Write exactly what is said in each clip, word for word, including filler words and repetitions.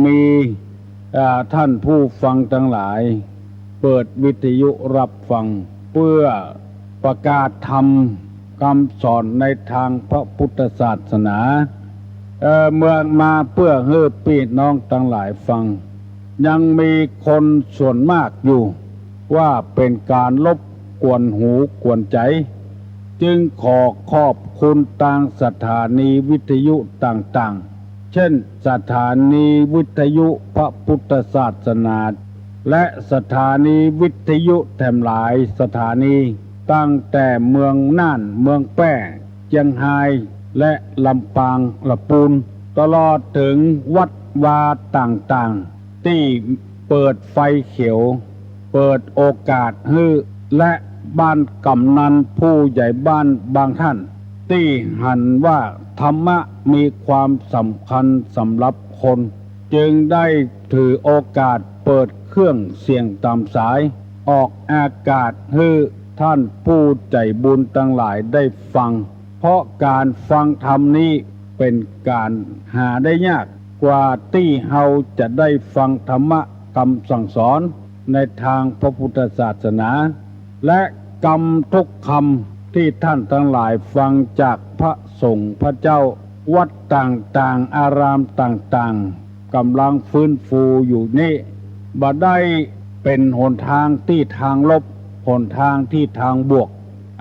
มี อ่า ท่านผู้ฟังตังหลาย เปิดวิทยุฮับฟัง เปื้อประกาศธรรมกำสอนในตางพระปุทธศาสนา เอ่อ เมือมาเปื้อหื้อปี้น้องตังหลายฟัง ยังมีคนส่วนมากอยู่ ว่าเป๋นก๋านรบกวนหูกวนใจ๋ จึงขอขอบคุณตางสถานีวิทยุต่างๆ เจ้น สถานีวิทยุพระปุทธศาสนา และสถานีวิทยุแถมหลายสถานี ตั้งแต่เมืองน่าน เมืองแป้ เจียงฮาย และลำปาง ละปูน ตลอดเถิงวัดวาต่างๆ ตี้เปิดไฟเขียว เปิดโอกาสหื้อ และบ้านก๋ำนันผู้ใหญ่บ้านบางท่าน ตี้หันว่าธรรมะมีความสำคัญสำหรับคน จึงได้ถือโอกาสเปิดเครื่องเสียงตามสาย ออกอากาศหื้อท่านผู้ใจ๋บุญตังหลายได้ฟัง เพราะก๋านฟังธรรมนี้เป๋นก๋านหาได้ยาก กว่าตี้เฮาจะได้ฟังธรรมะกำสั่งสอนในตางพระปุทธศาสนา และกำทุกกำตี้ต้านตังหลายฟังจากพระสงฆ์พระเจ้า วัดต่างๆ อารามต่างๆ ก่ำลังฟื้นฟูอยู่นี้ บ่ได้เป๋นหนตางตี้ตางลบ หนตางตี้ตางบวก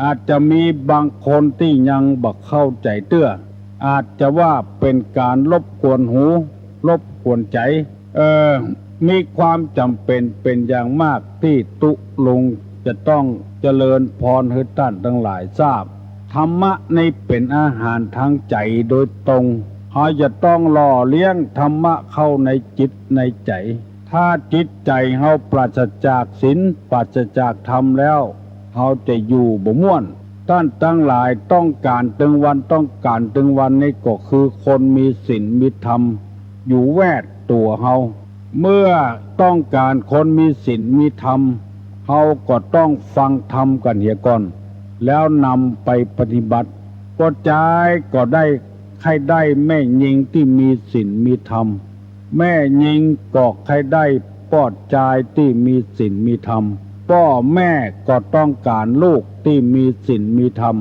อาจจะมีบางคนตี้ยังบ่เข้าใจ๋เตื้อ อาจจะว่าเป๋นก๋านรบกวนหู รบกวนใจ๋ เอ่อ มีความจ๋ำเป๋นเป๋นอย่างมากตี้ตุ๊ลุงจะต้องเจริญพรหื้อต้านตังหลายทราบ ธรรมะนี้เป๋นอาหารตางใจ๋โดยตรง เฮาจะต้องหล่อเลี้ยงธรรมะเข้าในจิตในใจ๋ ถ้าจิตใจ๋เฮาปราศจากศีล ปราศจากธรรมแล้ว เฮาจะอยู่บ่ม่วน ต้านตังหลายต้องก๋านตึงวัน ต้องก๋านตึงวันนี้ก็คือคนมีศีลมีธรรมอยู่แวดตั๋วเฮา เมื่อต้องก๋านคนมีศีลมีธรรม เฮาก็ต้องฟังธรรมกั๋นเหียก่อน แล้วนำไปปฏิบัติ ป้อจายก็ได้ใค่ได้แม่ญิงตี้มีศีลมีธรรม แม่ญิงก็ใค่ได้ป้อจายตี้มีศีลมีธรรม ป้อแม่ก็ต้องก๋านลูกตี้มีศีลมีธรรม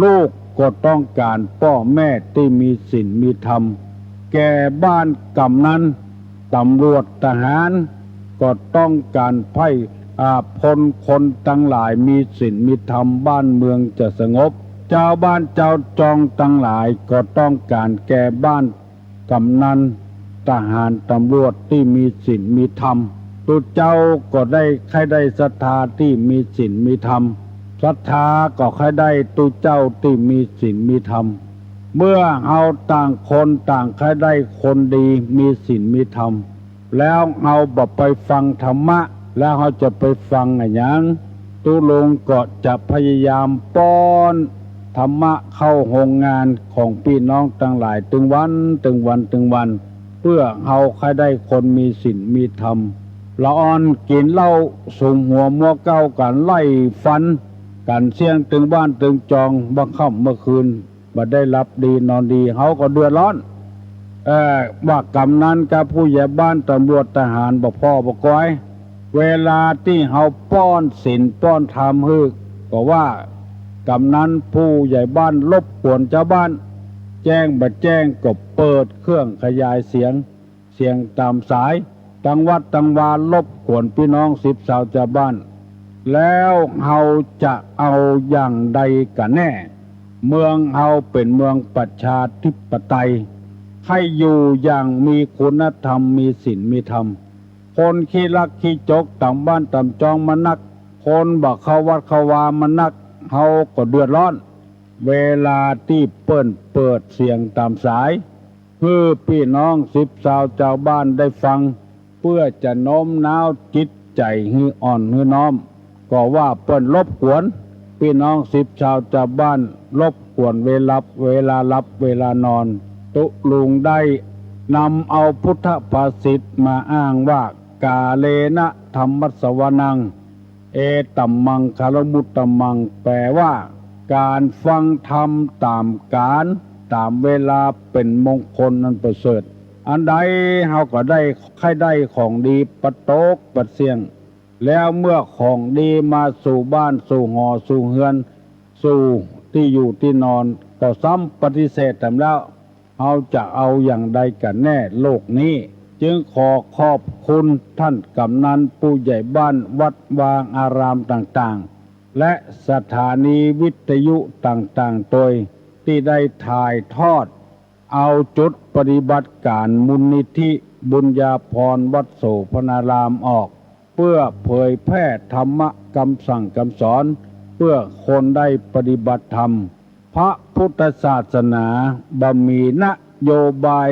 ลูกก็ต้องก๋านป้อแม่ตี้มีศีลมีธรรม แก่บ้านก๋ำนัน ต๋ำรวจ ทหาร ก็ต้องก๋านไพร่ อ่า พลคนตังหลายมีศีลมีธรรม บ้านเมืองจะสงบ จาวบ้านจาวจองตังหลายก็ต้องก๋านแก่บ้าน ก๋ำนัน ทหาร ต๋ำรวจตี้มีศีลมีธรรม ตุ๊เจ้าก็ได้ใค่ได้ศรัทธาตี้มีศีลมีธรรม ศรัทธาก็ใค่ได้ตุ๊เจ้าตี้มีศีลมีธรรม เมื่อเฮาต่างคนต่างใค่ได้คนดีมีศีลมีธรรม แล้วเฮาบ่ไปฟังธรรมะ แล้วเฮาจะไปฟังอะหยัง ตุ๊ลุงก็จะพยายามป้อนธรรมะเข้าโฮงงานของปี้น้องตังหลายตึงวัน ตึงวัน ตึงวัน เปื้อเฮาใค่ได้คนมีศีลมีธรรม ละอ่อนกิ๋นเหล้าสุมหัวมัวเก๊ากั๋น ไล่ฟันกั๋นเสี้ยงตึงบ้านตึงจอง บ่าค่ำบ่าคืน บ่ได้หลับดีนอนดี เฮาก็เดือดร้อน เอ่อ ว่าก๋ำนันกับผู้ใหญ่บ้าน ต๋ำรวจ ทหาร บ่พ่อบ่กอย เวลาตี้เฮาป้อนศีลป้อนธรรมหื้อ ก็ว่าก๋ำนันผู้ใหญ่บ้านรบกวนจาวบ้าน แจ้งบ่แจ้งก็เปิดเครื่องขยายเสียง เสียงต๋ามสาย ตังวัดตังวารบกวนปี้น้องสิบซาวจาวบ้าน แล้วเฮาจะเอาอย่างใดกั๋นแน่ เมืองเฮาเป๋นเมืองประชาธิปไตย ใค่อยู่อย่างมีคุณธรรม มีศีลมีธรรม คนขี้ลักขี้จกต๋ามบ้านต๋ามจองมานัก คนบ่เข้าวัดเข้าวามานัก เฮาก็เดือดร้อน เวลาตี้เปิ้นเปิดเสียงต๋ามสาย หื้อปี้น้องสิบซาวจาวบ้านได้ฟัง เปื้อจะโน้มน้าวจิตใจ๋หื้ออ่อนหื้อน้อม ก็ว่าเปิ้นรบกวน ปี้น้องสิบซาวจาวบ้าน รบกวนเวลับ เวลาหลับเวลานอน ตุ๊ลุงได้นำเอาพุทธภาษิตมาอ้างว่า กาเลนะธัมมัสสวนัง เอตัมมังคลมุตตมัง แปลว่า ก๋านฟังธรรมต๋ามกาล ต๋ามเวลาเป๋นมงคลอันประเสริฐ อันใดเฮาก็ได้ ใค่ได้ของดีปะตกปะเสี้ยง แล้วเมื่อของดีมาสู่บ้านสู่หอสู่เฮือน สู่ตี้อยู่ตี้นอน ก็ซ้ำปฏิเสธแถมแล้ว เฮาจะเอาอย่างใดกั๋นแน่โลกนี้ จึงขอขอบคุณท่านกำนันผู้ใหญ่บ้านวัดวาอารามต่างๆ และสถานีวิทยุต่างๆ โตยตี้ได้ถ่ายทอด เอาจุดปฏิบัติก๋านมูลนิธิบุญญาภรณ์วัดโสภณารามออก เปื้อเผยแพร่ธรรมะกำสั่งกำสอน เปื้อคนได้ปฏิบัติธรรม พระพุทธศาสนาบ่มีนโยบาย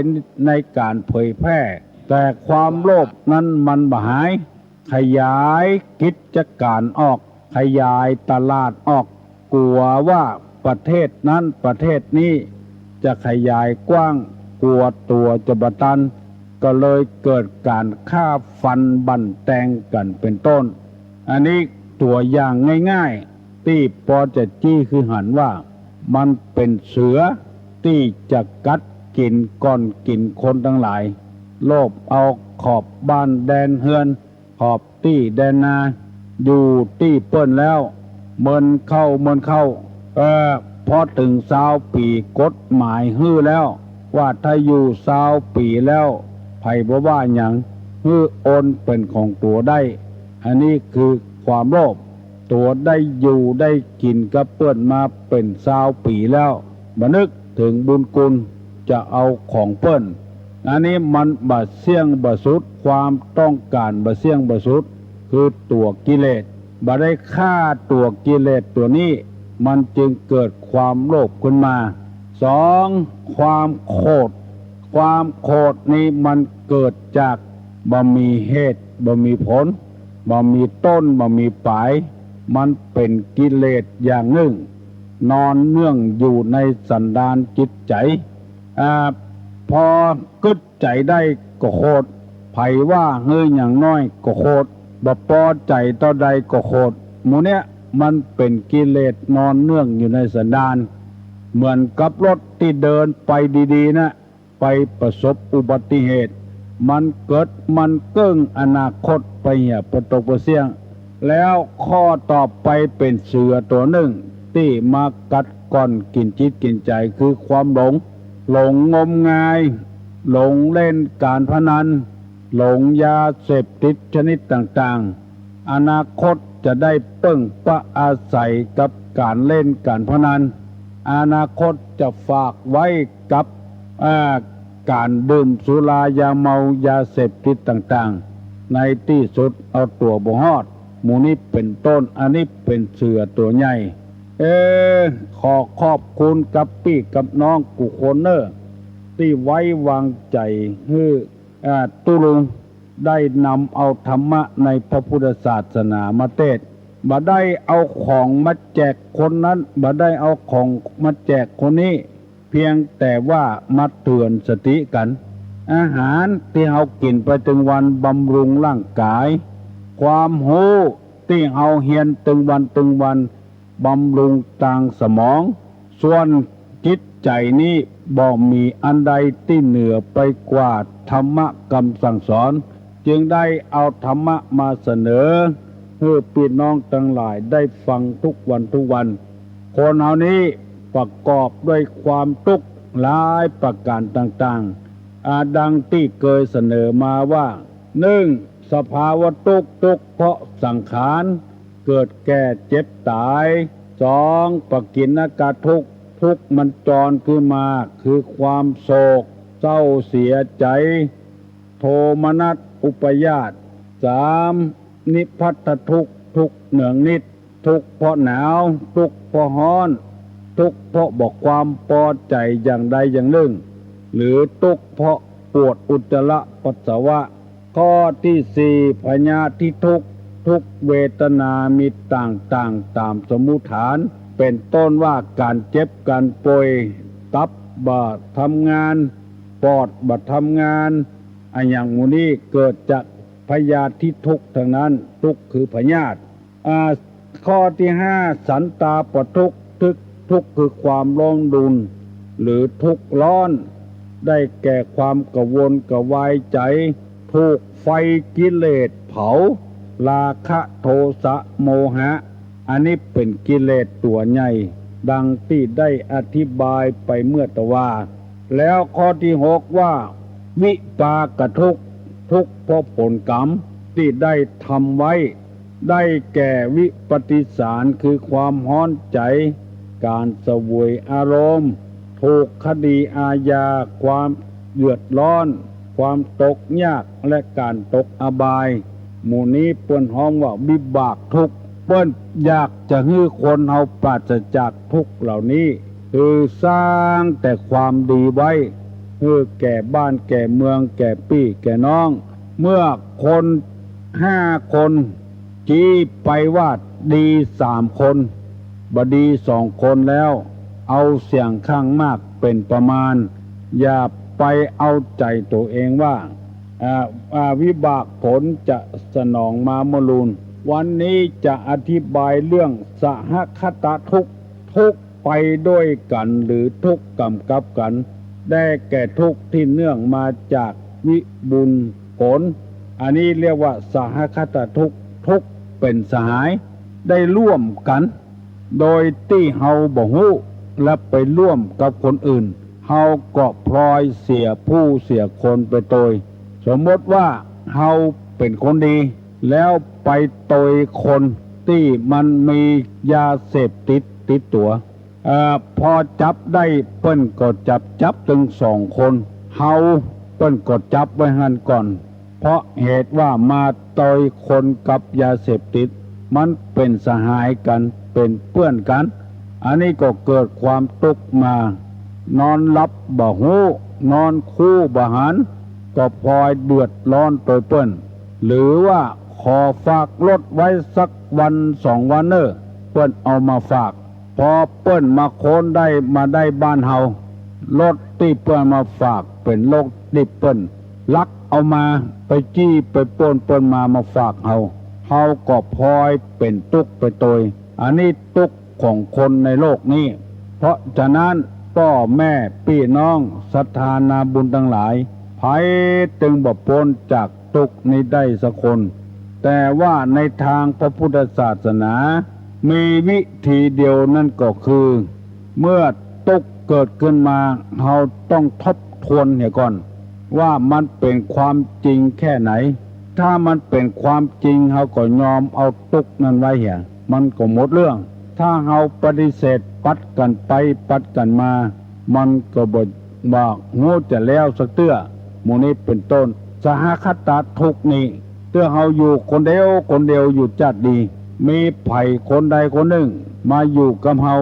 ในก๋านเผยแพร่ แต่ความโลภนั้นมันบ่หาย ขยายกิจก๋านออก ขยายตลาดออก กั๋วว่าประเทศนั้นประเทศนี้จะขยายกว้าง กั๋วตั๋วจะบ่ตัน ก็เลยเกิดก๋านฆ่าฟันบั่นแตงกั๋นเป๋นต้น อันนี้ตั๋วอย่างง่ายๆ ตี้ปอจะจี้หื้อหันว่า มันเป๋นเสือตี้จะกัดกิ๋นก่อนกิ๋นคนตังหลาย โลภเอาขอบบ้านแดนเฮือน ขอบตี้แดนนา อยู่ตี้เปิ้นแล้ว เมินเข้า เมินเข้า เอ่อ พอเถิงซาวปี๋ กฎหมายหื้อแล้ว ว่าถ้าอยู่ซาวปี๋แล้ว ใผบ่ว่าหยัง หื้อโอนเป๋นของตั๋วได้ อันนี้คือความโลภ ตั๋วได้อยู่ได้กิ๋นกับเปิ้นมาเป๋นซาวปี๋แล้ว บ่นึกเถิงบุญคุณ จะเอาของเปิ้น อันนี้มันบ่เสี้ยงบ่สุด ความต้องก๋านบ่เสี้ยงบ่สุด คือตั๋วกิเลส บ่ได้ฆ่าตั๋วกิเลสตั๋วนี้ มันจึงเกิดความโลภขึ้นมา สอง ความโขด ความโขดนี้มันเกิดจากบ่มีเหตุ บ่มีผล บ่มีต้น บ่มีป๋าย มันเป๋นกิเลสอย่างนึ่ง นอนเนื่องอยู่ในสันดานจิตใจ๋ อ่า ปอกึ๊ดใจ๋ได้ก็โขด ใผว่าหื้อหยังน้อยก็โขด บ่ปอใจ๋เต้าใดก็โขด หมู่เนี้ยมันเป๋นกิเลสนอนเนื่องอยู่ในสันดาน เหมือนกับรถตี้เดินไปดีๆ นะ ไปประสบอุบัติเหตุ มันเกิดมันเกิ้งอนาคตไปเหียปะตกปะเสี้ยง แล้วข้อต่อไปเป๋นเสือตั๋วนึ่งตี้มากัดก่อนกิ๋นจิตกิ๋นใจ๋ คือความหลง หลงงมงาย หลงเล่นก๋านพนัน หลงยาเสพติดชนิดต่างๆ อนาคตจะได้เปิ้งปะอาศัยกับก๋านเล่นก๋านพนัน อนาคตจะฝากไว้กับ อ่า ก๋านดื่มสุรายาเมายาเสพติดต่างๆ ในตี้สุดเอาตั๋วบ่ฮอด หมู่นี้เป๋นต้น อันนี้เป๋นเสือตั๋วใหญ่ เออ ขอขอบคุณกับปี้กับน้องกู้คนเน่อ ตี้ไว้วางใจ๋หื้อ อ่า ตุ๊ลุงได้นำเอาธรรมะในพระพุทธศาสนามาเตศน์ บ่ได้เอาของมาแจกคนนั้น บ่ได้เอาของมาแจกคนนี้ เพียงแต่ว่ามาเตือนสติกั๋น อาหารตี้เฮากิ๋นไปตึงวันบำรุงร่างก๋าย ความฮู้ตี้เฮาเฮียนตึงวันตึงวัน บำรุงตางสมอง ส่วนจิตใจ๋นี้บ่มีอันใดตี้เหนือไปกว่าธรรมะกำสั่งสอน จึงได้เอาธรรมะมาเสนอหื้อปี้น้องตังหลายได้ฟังทุกวันทุกวัน คนเฮานี้ประกอบด้วยความตุ๊กข์หลายประก๋านต่างๆ อ่า ดังตี้เกยเสนอมาว่า นึ่ง สภาวะตุ๊กข์ ตุ๊กข์เพราะสังขาร เกิดแก่เจ็บต๋าย สอง ปกิณณกทุกข์ ทุกข์มันจรขึ้นมา คือความโศกเศร้าเสียใจ๋ โทมนัสอุปาทาน สาม นิพพัทธทุกข์ ทุกข์เนืองนิด ทุกข์เพราะหนาว ทุกข์เพราะฮ้อน ทุกข์เพราะบ่ความปอใจ๋อย่างใดอย่างนึ่ง หรือตุ๊กข์เพราะปวดอุจจาระปัสสาวะ ข้อตี้สี่ พยาธิทุกข์ ทุกข์เวทนามีต่างๆ ต๋ามสมมุติฐาน เป๋นต้นว่าก๋านเจ็บก๋านป่วย ตับบ่ทำงาน ปอดบ่ทำงาน อะหยังหมู่นี้เกิดจากพยาธิทุกข์ตังนั้น ตุ๊กข์คือพยาธิ อ่า ข้อตี้ห้า สันตาปทุกข์ ทุกข์ ทุกข์คือความร้อนรน หรือทุกข์ร้อน ได้แก่ความกระวนกระวายใจ๋ ถูกไฟกิเลสเผา ราคะ โทสะ โมหะ อันนี้เป๋นกิเลสตั๋วใหญ่ ดังตี้ได้อธิบายไปเมื่อตะวา แล้วข้อตี้หกว่า วิปากทุกข์ ทุกข์เพราะผลกรรมตี้ได้ทำไว้ ได้แก่วิปฏิสาร คือความฮ้อนใจ๋ ก๋านเสวยอารมณ์ ถูกคดีอาญา ความเดือดร้อน ความตกยาก และก๋านตกอบาย หมู่นี้เปิ้นฮ้องว่าวิบากทุกข์ เปิ้นอยากจะหื้อคนเฮาปราศจากทุกข์เหล่านี้ คือสร้างแต่ความดีไว้ หื้อแก่บ้านแก่เมือง แก่ปี้แก่น้อง เมื่อคนห้าคน กี้ไปว่าดีสามคน บ่ดีสองคนแล้ว เอาเสียงข้างมากเป๋นประมาณ อย่าไปเอาใจ๋ตั๋วเองว่า อ่า อ่า วิบากผลจะสนองมาเมื่อลูน วันนี้จะอธิบายเรื่องสหคตทุกข์ ทุกข์ไปด้วยกั๋น หรือทุกข์ก๋ำกับกั๋น ได้แก่ทุกข์ตี้เนื่องมาจากวิบุญผล อันนี้เรียกว่าสหคตทุกข์ ทุกข์เป๋นสหาย ได้ร่วมกั๋น โดยตี้เฮาบ่ฮู้ และไปร่วมกับคนอื่น เฮาก็พลอยเสียผู้เสียคนไปโตย สมมติว่าเฮาเป๋นคนดี แล้วไปโตยคนตี้มันมียาเสพติดติดตั๋ว เอ่อ พอจับได้เปิ้นก็จับ จับตึงสองคน เฮาเปิ้นก็จับไว้หั้นก่อน เพราะเหตุว่ามาโตยคนกับยาเสพติด มันเป๋นสหายกั๋น เป๋นเปื้อนกั๋น อันนี้ก็เกิดความตุ๊กข์มา นอนหลับบ่ฮู้ นอนคูบ่หัน ก็พลอยเดือดร้อนโตยเปิ้น หรือว่าขอฝากรถไว้สักวันสองวันเน่อ เปิ้นเอามาฝาก พอเปิ้นมาค้นได้ มาได้บ้านเฮา รถตี้เปิ้นมาฝากเป๋นรถตี้เปิ้นลักเอามา ไปจี้ไปปล้นเปิ้นมา มาฝากเฮา เฮาก็พลอยเป๋นตุ๊กข์ไปโตย อันนี้ตุ๊กข์ของคนในโลกนี้ เพราะฉะนั้นป้อแม่ปี้น้องศรัทธานาบุญตังหลาย ใผตึงบ่ป๊นจาก ตุ๊กข์นี้ได้สักคน แต่ว่าในตางพระพุทธศาสนา มีวิธีเดียวนั้นก็คือ เมื่อตุ๊กข์เกิดขึ้นมา เฮาต้องทบทวนเหียก่อน ว่ามันเป๋นความจริงแค่ไหน ถ้ามันเป๋นความจริง เฮาก็ยอมเอาตุ๊กข์นั้นไว้เหีย มันก็หมดเรื่อง ถ้าเฮาปฏิเสธ ปัดกั๋นไปปัดกั๋นมา มันก็บ่ บ่ฮู้จะแล้วสักเตื้อ หมู่นี้เป๋นต้น สหคตทุกข์นี้ เตื้อเฮาอยู่คนเดียวคนเดียวอยู่จ๊าดดี มีใผคนใดคนนึ่งมาอยู่กับเฮา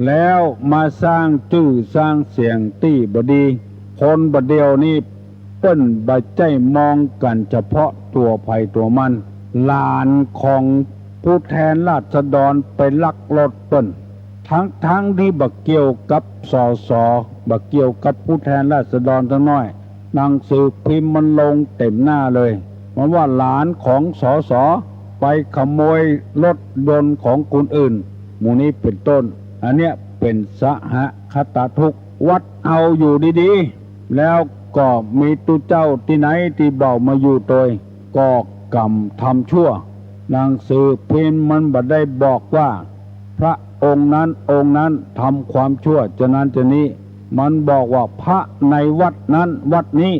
แล้วมาสร้างจื้อสร้างเสียงตี้บ่ดี คนบ่าเดี่ยวนี้เปิ้นบ่ใจ้มองกั๋นเฉพาะตั๋วใผตั๋วมัน หลานของผู้แทนราษฎรไปลักรถเปิ้น ทั้งๆ ตี้บ่เกี่ยวกับ สส บ่เกี่ยวกับผู้แทนราษฎรสักหน้อย หนังสือพิมพ์มันลงเต็มหน้าเลย มันว่าหลานของ สส ไปขโมยรถยนต์ของคนอื่น หมู่นี้เป๋นต้น อันเนี้ยเป๋นสหคตทุกข์ วัดเฮาอยู่ดีๆ แล้วก็มีตุ๊เจ้าตี้ไหนตี้เบ่ามาอยู่โตย ก็กำทำชั่ว หนังสือพิมพ์มันบ่ได้บอกว่า พระองค์นั้นองค์นั้นทำความชั่วจะนั้นจะนี้ มันบอกว่าพระในวัดนั้นวัดนี้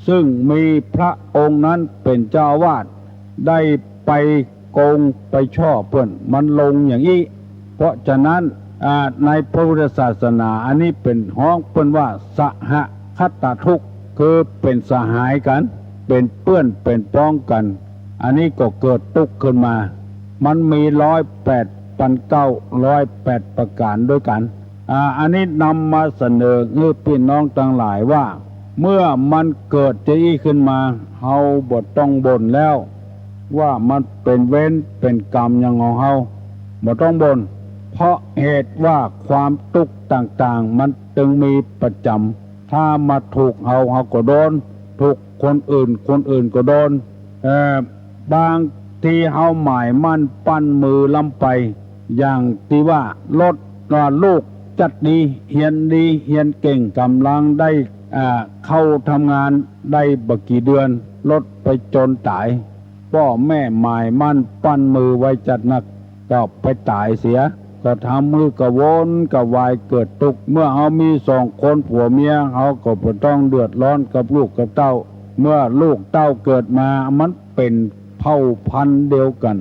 ซึ่งมีพระองค์นั้นเป๋นเจ้าอาวาส ได้ไปโกงไปฉ้อเปิ้น มันลงอย่างอี้ เพราะฉะนั้น อ่า ในพระพุทธศาสนา อันนี้เป๋นฮ้องเปิ้นว่าสหคตทุกข์ คือเป๋นสหายกั๋น เป๋นเปื้อนเป๋นป๊องกั๋น อันนี้ก็เกิดตุ๊กข์ขึ้นมา มันมีร้อยแปดปันเก๊า ร้อยแปดประก๋านด้วยกั๋น อ่า อันนี้นำมาเสนอหื้อปี้น้องตังหลายว่า เมื่อมันเกิดจะอี้ขึ้นมา เฮาบ่ต้องบ่นแล้ว ว่ามันเป๋นเวรเป๋นกรรมหยังของเฮา บ่ต้องบ่น เพราะเหตุว่าความตุ๊กข์ต่างๆ มันตึงมีประจ๋ำ ถ้ามาถูกเฮา เฮาก็โดน ถูกคนอื่น คนอื่นก็โดน เอ่อ บางทีเฮาหมายมั่นปั้นมือล้ำไป อย่างตี้ว่ารถ ว่าลูกจัดดี เฮียนดี เฮียนเก่ง ก่ำลังได้ อ่า เข้าทำงานได้บ่กี่เดือน รถไปจนต๋าย ป้อแม่หมายมั่นปั้นมือไว้จัดนัก ก็ไปต๋ายเสีย ก็ทำหื้อกระวนกระวายเกิดตุ๊กข์ เมื่อเฮามีสองคนผัวเมีย เฮาก็บ่ต้องเดือดร้อนกับลูกกับเต้า เมื่อลูกเต้าเกิดมามันเป๋นเผ่าพันธุ์เดียวกั๋น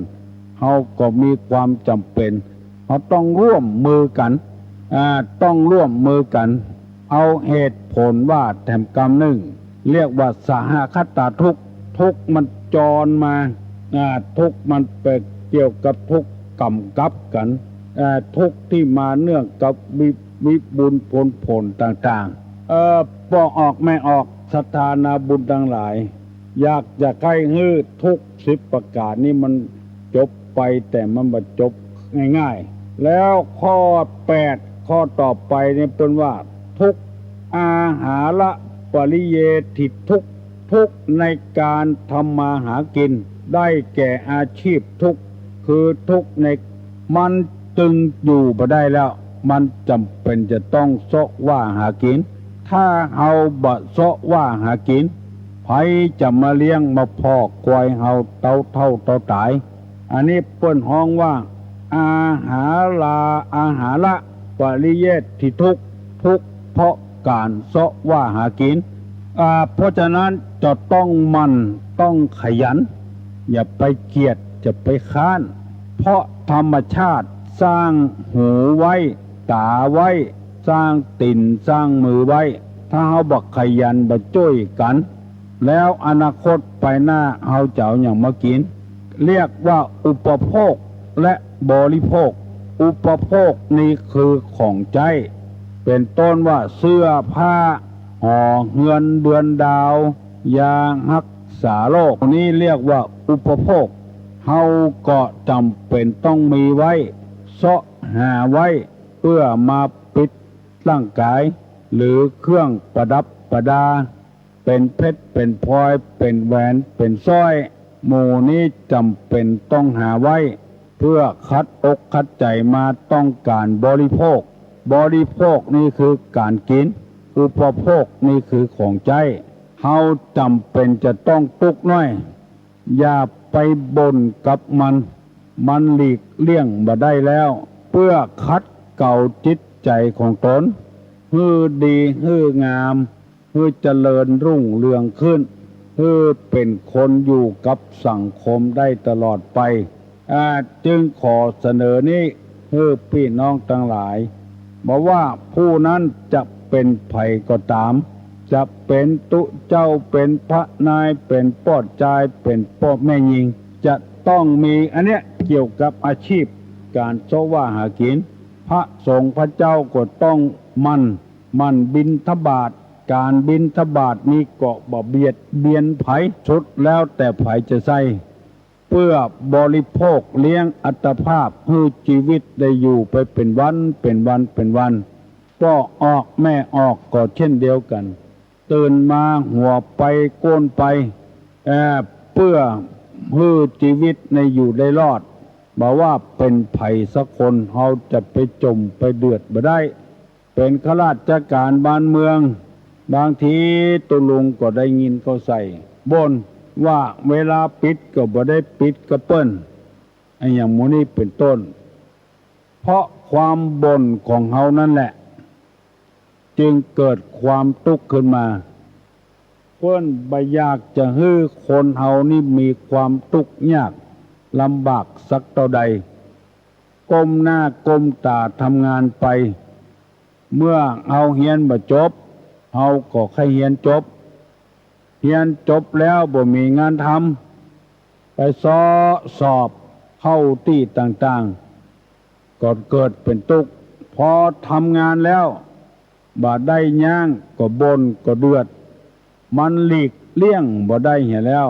เฮาก็มีความจ๋ำเป๋น เฮาต้องร่วมมือกั๋น อ่า ต้องร่วมมือกั๋น เอาเหตุผลว่าแถมกำนึ่ง เรียกว่าสหคตาทุกข์ ทุกข์มันจรมา อ่า ทุกข์มันไปเกี่ยวกับทุกข์ก๋ำกับกั๋น อ่า ทุกข์ตี้มาเนื่องกับวิ วิบุญผลผลต่างๆ เอ่อ ป้อออกแม่ออก ศรัทธานาบุญตังหลาย อยากจะใค่หื้อทุกข์สิบประก๋านนี้มันจบไป แต่มันบ่จบง่ายๆ แล้วข้อแปด ข้อต่อไปนี่เปิ้นว่า ทุกข์ อาหาระปริเยฏฐิทุกข์ ทุกข์ในก๋านทำมาหากิ๋น ได้แก่อาชีพทุกข์ คือทุกข์ใน มันจึงอยู่บ่ได้แล้ว มันจ๋ำเป๋นจะต้องเซาะว่าหากิ๋น ถ้าเฮาบ่เซาะว่าหากิ๋น ใผจะมาเลี้ยงมาผ่อควายเฮาเต้าเฒ่าเต้าต๋าย อันนี้เปิ้นฮ้องว่า อาหารา อาหาระปริเยฏฐิทุกข์ ทุกข์เพราะก๋านเซาะว่าหากิ๋น อ่า เพราะฉะนั้นจะต้องหมั่น ต้องขยัน อย่าไปเกียจ อย่าไปคร้าน เพราะธรรมชาติสร้างหูไว้ ต๋าไว้ สร้างตี๋นสร้างมือไว้ ถ้าเฮาบ่ขยันบ่จ้วยกั๋น แล้วอนาคตไปหน้าเฮาจะเอาหยังมากิ๋น เรียกว่าอุปโภคและบริโภค อุปโภคนี่คือของใจ๊ เป๋นต้นว่าเสื้อผ้า หอเฮือนเดือนดาว ยาฮักษาโรค นี้เรียกว่าอุปโภค เฮาก็จ๋ำเป๋นต้องมีไว้ เซาะหาไว้ เปื้อมาปิดร่างก๋าย หรือเครื่องประดับประดา เป๋นเพชร เป๋นพลอย เป๋นแหวน เป๋นสร้อย หมู่นี้จ๋ำเป๋นต้องหาไว้ เปื้อขัดอกขัดใจ๋มาต้องก๋านบริโภค บริโภคนี่คือก๋านกิ๋น อุปโภคนี่คือของใจ๊ เฮาจ๋ำเป๋นจะต้องตุ๊กข์น้อย อย่าไปบ่นกับมัน มันหลีกเลี่ยงบ่ได้แล้ว เปื้อขัดเกลาจิตใจ๋ของต๋น หื้อดี หื้องาม หื้อเจริญรุ่งเรืองขึ้น หื้อเป๋นคนอยู่กับสังคมได้ตลอดไป อ่า จึงขอเสนอนี้หื้อปี้น้องตังหลาย บ่ว่าผู้นั้นจะเป๋นใผก็ต๋าม จะเป๋นตุ๊เจ้า เป๋นพระนาย เป๋นป้อจาย เป๋นป้อแม่ญิง จะต้องมีอันเนี้ยเกี่ยวกับอาชีพก๋านเซาะว่าหากิ๋น พระสงฆ์พระเจ้าก็ต้องหมั่น หมั่นบิณฑบาต ก๋านบิณฑบาตนี้ก็บ่เบียดเบียนใผ สุดแล้วแต่ใผจะใช้ เปื้อบริโภคเลี้ยงอัตภาพ หื้อจีวิตได้อยู่ไปเป๋นวัน เป๋นวัน เป๋นวัน ป้อออกแม่ออกก็เช่นเดียวกั๋น ตื่นมาหัวไปก้นไป เอ่อ เปื้อหื้อจีวิตในอยู่ได้รอด บ่ว่าเป๋นใผสักคน เฮาจะไปจ๋มไปเดือดบ่ได้ เป๋นข้าราชก๋านบ้านเมือง บางทีตุ๊ลุงก็ได้ยินเขาใส่บ่นว่าเวลาปิดก็บ่ได้ปิดกับเปิ้น อะหยังหมู่นี้เป๋นต้น เพราะความบ่นของเฮานั่นแหละ จึงเกิดความตุ๊กข์ขึ้นมา เปิ้นบ่อยากจะหื้อคนเฮานี้มีความตุ๊กข์ยากลำบากสักเต้าใด ก้มหน้าก้มต๋าทำงานไป เมื่อเฮาเฮียนบ่จบ เฮาก็ใค่เฮียนจบ เฮียนจบแล้วบ่มีงานทำ ไปเซาะสอบเข้าตี้ต่างๆ ก็เกิดเป๋นตุ๊กข์ พอทำงานแล้วบ่ได้หยังก็บ่นก็เดือด มันหลีกเลี่ยงบ่ได้เหียแล้ว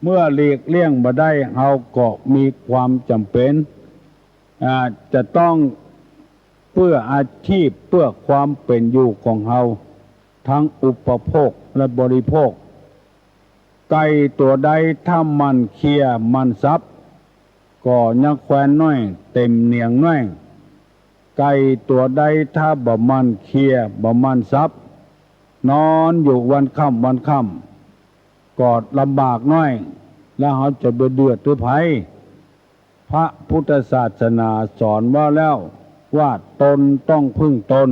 เมื่อหลีกเลี่ยงบ่ได้ เฮาก็มีความจ๋ำเป๋น อ่า จะต้องเปื้ออาชีพ เปื้อความเป๋นอยู่ของเฮา ทั้งอุปโภคและบริโภค ไก่ตั๋วใดถ้าหมั่นเขี่ยหมั่นสับ ก็ยังแควนน้อยเต็มเหนียงน้อย ไก่ตั๋วใดถ้าบ่หมั่นเขี่ยบ่หมั่นสับ นอนอยู่วันค่ำวันค่ำ ก็ลำบากน้อย แล้วเฮาจะไปเดือดหื้อใผ พระพุทธศาสนาสอนไว้แล้วว่าตนต้องพึ่งตน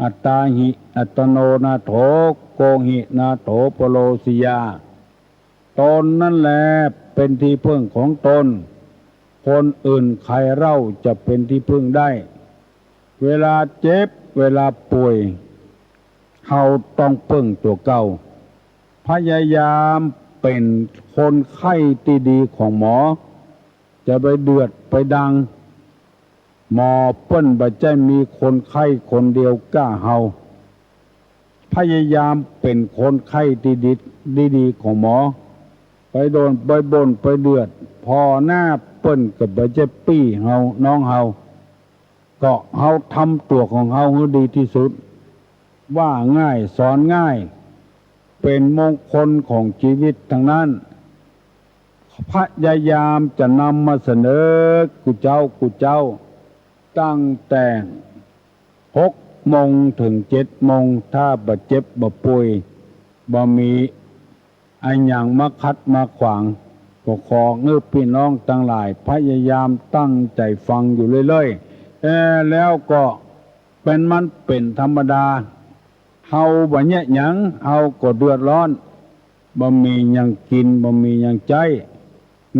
อัตตาหิ อัตตโนนาโถ โกหินาโถ ปโรสิยา ตนนั่นแหละเป็นที่พึ่งของตน คนอื่นใครเล่าจะเป็นที่พึ่งได้ เวลาเจ็บ เวลาป่วย เฮาต้องเปิ้งตั๋วเก่า พยายามเป๋นคนไข้ตี้ดีของหมอ จะไปเดือดไปดัง หมอเปิ้นบ่ใจ้มีคนไข้คนเดียวก้าเฮา พยายามเป๋นคนไข้ตี้ดี ตี้ดีของหมอ ไปโดนไปบ่นไปเดือด ผ่อหน้าเปิ้นก็บ่ใจ้ปี้เฮาน้องเฮา ก็เฮาทำตั๋วของเฮาหื้อดีตี้สุด ว่าง่ายสอนง่าย เป๋นมงคลของจีวิตตังนั้น พยายามจะนำมาเสนอกู้เจ๊ากู้เจ๊า ตั้งแต่หกโมงเถิงเจ็ดโมง ถ้าบ่เจ็บบ่ป่วย บ่มีอะหยังมาขัดมาขวาง ก็ขอหื้อปี้น้องตังหลายพยายามตั้งใจ๋ฟังอยู่เรื่อยๆ เอ่อ แล้วก็เป๋น มันเป๋นธรรมดา เฮาบ่เยียะหยัง เฮาก็เดือดร้อน บ่มีหยังกิ๋น บ่มีหยังใจ๊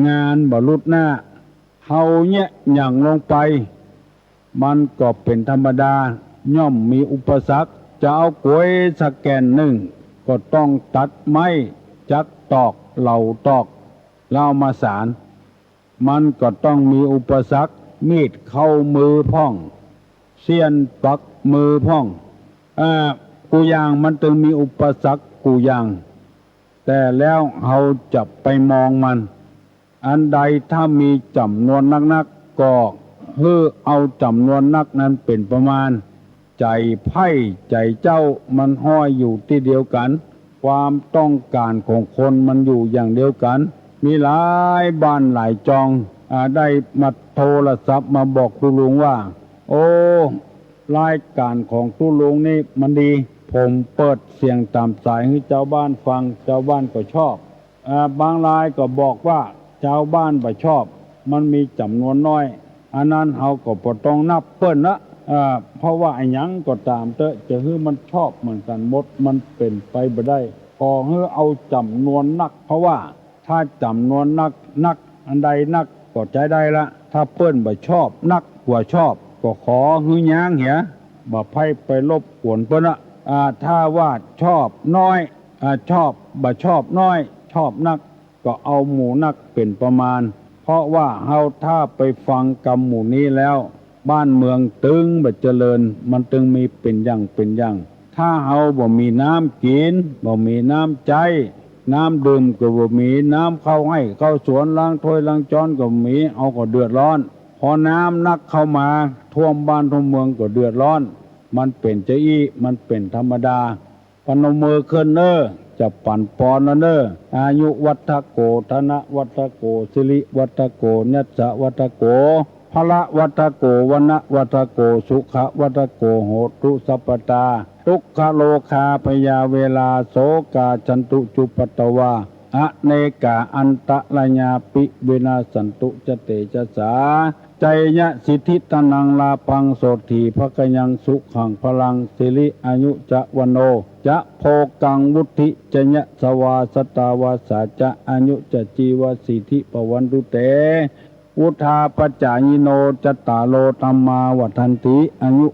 งานบ่ลุดหน้า เฮาเยียะหยังลงไป มันก็เป๋นธรรมดา ย่อมมีอุปสรรค จะเอาก๋วยสักแก่นนึ่ง ก็ต้องตัดไม้จักตอก เหล่าตอก แล้วเอามาสาน มันก็ต้องมีอุปสรรค มีดเข้ามือพ่อง เสี้ยนปักมือพ่อง เอ่อ กู้อย่างมันตึงมีอุปสรรคกู้อย่าง แต่แล้วเฮาจะไปมองมัน อันใดถ้ามีจ๋ำนวนนักๆ ก็หื้อเอาจ๋ำนวนนักนั้นเป๋นประมาณ ใจ๋ใผใจ๋เจ้ามันห้อยอยู่ตี้เดียวกั๋น ความต้องก๋านของคนมันอยู่อย่างเดียวกั๋น มีหลายบ้านหลายจอง อ่า ได้มาโทรศัพท์มาบอกตุ๊ลุงว่า โอ้ รายก๋านของตุ๊ลุงนี่มันดี ผมเปิดเสียงต๋ามสายหื้อจาวบ้านฟัง จาวบ้านก็ชอบ อ่า บางรายก็บอกว่าจาวบ้านบ่ชอบ มันมีจ๋ำนวนน้อย อันนั้นเฮาก็บ่ต้องนับเปิ้นละ อ่า เพราะว่าอะหยังก็ต๋ามเต๊อะ จะหื้อมันชอบเหมือนกั๋นหมด มันเป๋นไปบ่ได้ ขอหื้อเอาจ๋ำนวนนัก เพราะว่าถ้าจ๋ำนวนนัก นักอันใดนักก็ใจ๊ได้ละ ถ้าเปิ้นบ่ชอบ นักกว่าชอบ ก็ขอหื้อย้างเหีย บ่ใค่ไปรบกวนเปิ้นละ อ่า ถ้าว่าชอบน้อย อ่า ชอบ บ่ชอบน้อย ชอบนัก ก็เอาหมู่นักเป๋นประมาณ เพราะว่าเฮาถ้าไปฟังกำหมู่นี้แล้ว บ้านเมืองตึงบ่เจริญ มันตึงมีเป๋นอย่างเป๋นอย่าง ถ้าเฮาบ่มีน้ำกิ๋น บ่มีน้ำใจ๊ น้ำดื่มก็บ่มี น้ำเข้าไฮ่เข้าสวน ล้างถ้วยล้างจ๊อนก็บ่มี เฮาก็เดือดร้อน พอน้ำนักเข้ามาท่วมบ้านท่วมเมืองก็เดือดร้อน มันเป๋นจาอี้ มันเป๋นธรรมดา ปนมมือขึ้นเน้อ จะปั๋นปอนแล้วเน้อ อายุวัฑฒโก ธนวัฑฒโก สิริวัฑฒโก ยัสสะวัฑฒโก พละวัฑฒโก วรรณวัฑฒโก สุขวัฑฒโก โหตุสัพพตา ทุกขโรคาพยาเวรา โสกา ฉันตุ จุปปาทวา อเนกา อันตรายาปิ วินาสสันตุ จะเตจะสา ชัยยะสิทธิ ธนัง ลาภัง โสตถี ภะคะยัง สุขัง พลัง สิริ อายุ จะ วัณโณ จะ โภคัง วุฑฒิ จะ ยะสะวา สะตาวาสา จะ อายุ จะ จีวะ สีธิ ภะวันตุ เต วุฑฒาปะจายิโน จัตตาโร ธัมมา วัฑฒันติ อายุ